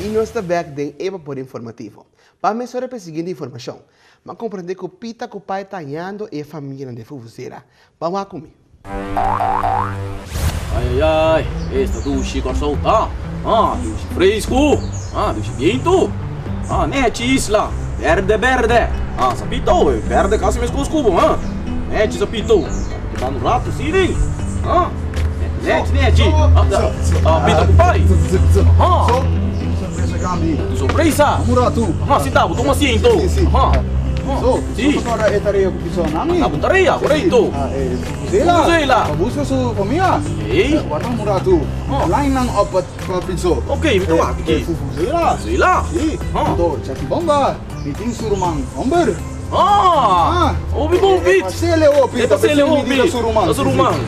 I nos ta bek den e Bapor Informativo. Pa mesora pa e siguiente informashon. M'a komprendé ku Pita ku Pai ta hañando e famianan den Fufuzera. Ban wak ku mi. Ai ai ai, esta dushi Kòrsou ta, ah dushi fresku, ah dushi bientu, ah nechi isla, berde berde, ah sapito, e berde kasi meskos ku bo, ah nechi sapito, ta un ratu si den, ah nechi nechi, ah pita ku pai, ah sorpresa, ah sinta bo tuma asiento, ah. Si. Ta un tarea, korekto. Vuvuzela. Pa buska su famia. Ey. Warda un ratu. Line nan op pa piso. Ok, mi ta wak aki. Vuvuzela. Vuvuzela. Si. Anto, chaki bomba. Mi tin su ruman homber. Ah. Hopi bon pit. E pasele hopi. E pasele hopi. Ta su ruman. Ta su ruman.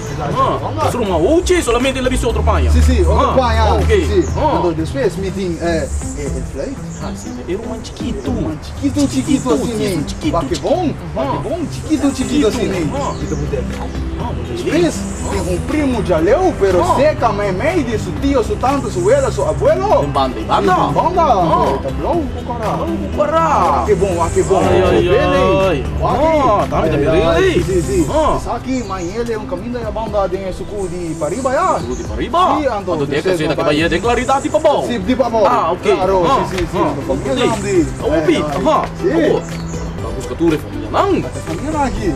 Ta su ruman. Hochi, solamente el a bisti otro paña. Si, si, otro paña. Ok. Si. Anto, despues mi tin e fluit. Ah, si. E ruman chikitu. Chikitu chikitu asina Wak e bon, wak e bon Chikitu chikitu asina Mi ta bot'é Despues tin un primu djaleu pero seka meimei di su tio, su tanta, su wela, su abuelo Den banda i banda Den banda anto e ta blou ku kòrá Blou ku kòrá Wak e bon, wak e bon Ai ai ai Wak e Tambe ta mir'é ei Si si Esaki Mayele un kaminda ya banda den e suku di pariba ya Suku di pariba Si anto Anto den e ta bai den klaridat di pabou Si di pabou Ah ok Klaro si si si Famia grandi Hopi aha Si Awor ta buska tur e famianan E famianan aki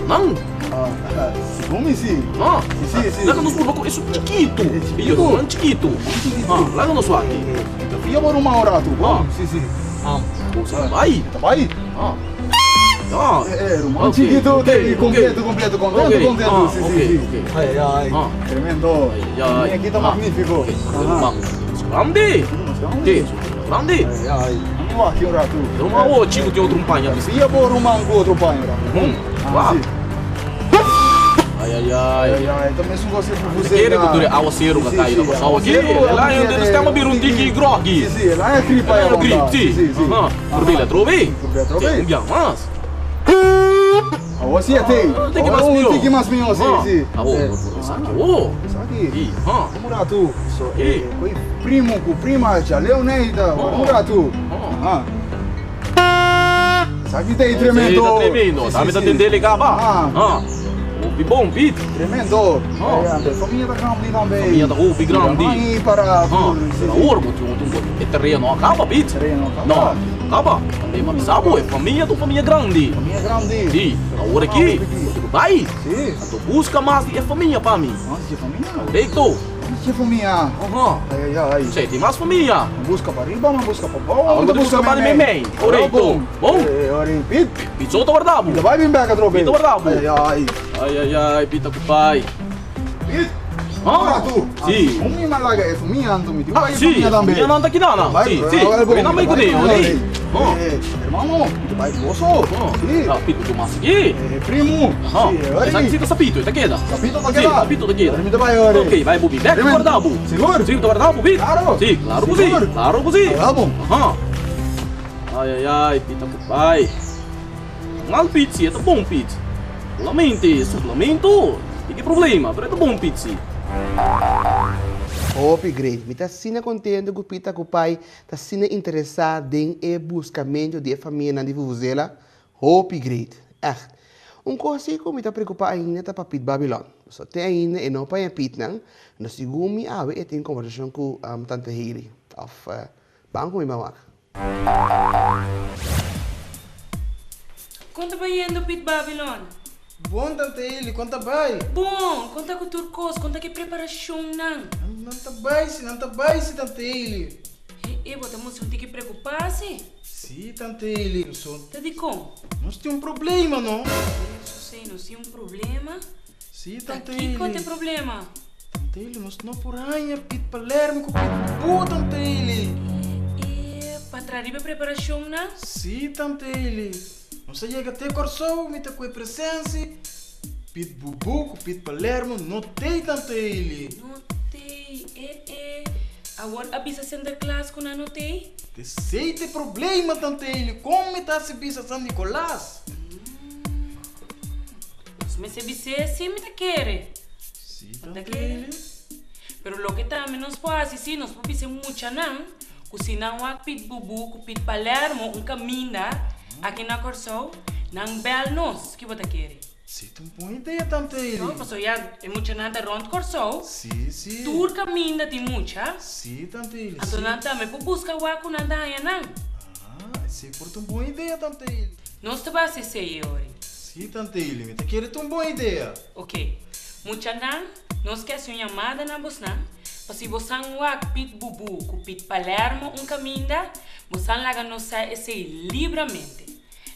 Nan Segun mi si Ah Si si Laga nos purba ku esun chikitu E chikitu E ruman chikitu Chikitu Ah laga nos wak Ta fia bo ruman un ratu bon Si si Bo bai Ta bai Ah Ah E ruman chikitu te completo completo contento contento si si si Ai ai ai Tremendo Ai ai Aki ta magnifico Ruman mas grandi Mas grandi Grandi Ai ai Ami wak aki un ratu Ruman awo chiku tin otro paña bisti Fia bo ruman ku otro paña ratu Wak Ai ai ai Ai ai Ta mesun kos ku Bo ta kere ku tur e awaseru ka kai na Kòrsou aki? El a yende nos tema bira un diki grògi. Si, si, el a gripa El a grip, si. Si, si. Aha. Pero bela atrobe. Pero bela atrobe. Un biaha mas. Awor si e tei. Un tiki mas mihó. Un tiki mas mihó, si, si. Awor, por esaki awor. Esaki. Si, ha. Un ratu. So, e koi primo ku prima djaleu nei ta. Un ratu. Ha. Esaki ta e tremendo. Esaki ta tremendo. Si, Tambe si, ta si. tende le caba. Ah. Ah. Hopi bon, Piet. Tremendo. Ah. Eh, ante familia ta grandi tambe. Familia ta hopi grandi. Mira, mai para Ah. por, si, Pero si. awor bo tin un e terreno a caba, Piet. Terreno a caba. No, caba. Tambe m'a bisa bo, e familia ta un familia grandi. Familia grandi. Si. Awor aki, bo tin cu bai. Si. Anto busca mas di e familia pa mi. Mas di e familia? Correcto. Ki famia? Aha. Ai ai ai. Sei, tin mas famia. Ma buska pa riba, ma buska pa bou. Awor bo ta buska pa di meimei. Korekto. Bon. Eh, ori Pit. Pit so ta warda bo. Mi ta bai bin bek atrobe. Pit ta warda bo. Ai ai ai. Ai ai ai, Pit ta ku pai. Pit. Ah. Ora tu. Si. Un mi malaga e famia anto mi tin bai Si, famia tambe. famia nan ta kina nan. Si, si. Bai, Nan bai kuné, ori. Eh, hermano, mi ta bai boso. Si. Ah, Pit, bo mas aki. Eh, primo. Aha. Si, ori. Esaki si ta sapito, e ta keda. Sapito ta keda. Si, sapito ta keda. Mi ta bai ori. Ok, bai bo bin bek, warda bo. Sigur? Si, mi ta warda bo, Pit. Claro. Si, claro ku si. Sigur. Claro ku si. Awel bon. Aha. Ai, ai, ai, Pit ta ku bai. Mal Pit si, e ta bon Pit. Solamente suplamento tin ki problema, pero e ta bon Pit si. Hopi great. Mi ta asina contento cu Pita cu Pai ta asina interesa den e buscamento di e famianan di Vuvuzela. Hopi great. Echt. Un kos si ku mi ta preokupá ainda ta pa Pit Babilon. Pasobra te ainda e no paña Pitnan, no segun mi awe e tin konversashon ku Tante Hailey. Òf ban ku mi ban wak. Kon ta bayendo Pit Babilon? Bon Tante Hailey, kon ta bai? Bon, kon ta ku tur kos? Kon ta ku e preparashonnan? Nan ta bai si, nan ta bai si Tante Hailey. He e, bo ta mustra un tiki preokupá si. Sí, Tante Eileen, so. Ta dikon? Nos tin un problema, no? Eso sí, nos tin un problema. Sí, Tante Ta Eileen. kiko t'e problema? Tante Eileen, nos no por haña Pit Palermo ku Pit Bubu, Tante Eileen. E, pa tra riba e preparashonnan? Sí, Tante Eileen. Nos a yega te Kòrsou, mi ta ku e presensi. Pit Bubu ku Pit Palermo no t'ei, Tante Eileen. No t'ei, e, e. Awor a bisa Sinterklaas ku nan no t'ei? Esey ta e problema tante Eli, kon mi ta hasi bisa San Nicolas? Nos mester bis'é si mi ta kere. Si Bo ta tante kere? Eli. Pero loke tambe nos por hasi si nos por bisa e muchanan. Ku si nan wak Pit Bubu ku Pit Palermo un kaminda aki na Kòrsou, nan bèl nos. Ki bo ta kere? Si, ta un bon idea, Tante Eli. No, pasobra ya e muchanan ta rònt Kòrsou. Si, si. Tur kaminda tin mucha. Si, Tante Eli, si. Anto nan tambe por buska wak ku nan ta haña nan. Ah, esei por ta un bon idea, Tante Eli. Nos ta basa esei e ori. Si, Tante Eli, mi ta kere ta un bon idea. Ok. Muchanan, nos ke hasi un yamada na bosnan, pa si bosan wak Pit Bubu ku Pit Palermo un kaminda, bosan laga nos sa esei libramente.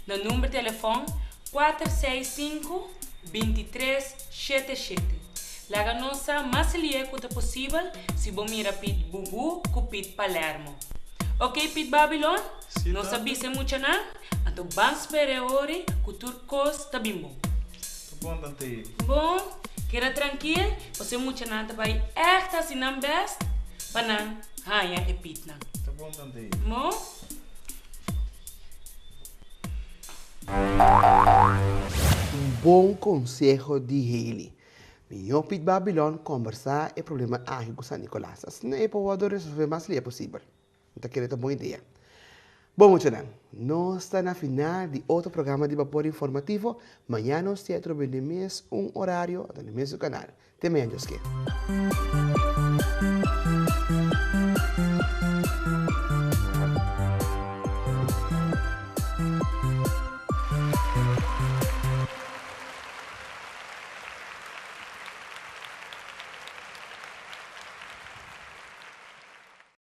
Na number telefòn 465 23 77. Laga nos sa mas lié ku ta posibel si bo mira Pit Bubu ku Pit Palermo. Ok Pit Babylon, Si, nos a tante. bisa e muchanan, anto ban spera e ori ku tur kos ta bin bon. Ta bon, tante Eli. Bon, keda trankil, pasobra e muchanan ta bai ègt hasi nan bèst pa nan haña e pitnan. Ta bon, tante Eli. Bon. Un bon konseho di Haley. Mihó pit Babilon kombersá e problema aki ku San Nikolas, asina e por wòrdu resolvé mas lihe posibel. Mi ta kere ta bon idea. Bon muchanan, nos ta na final di otro programa di Bapor Informativo. Mañana nos tin atrobe den mes un orario, anto den mesun kanal. Te mañana Dios ke.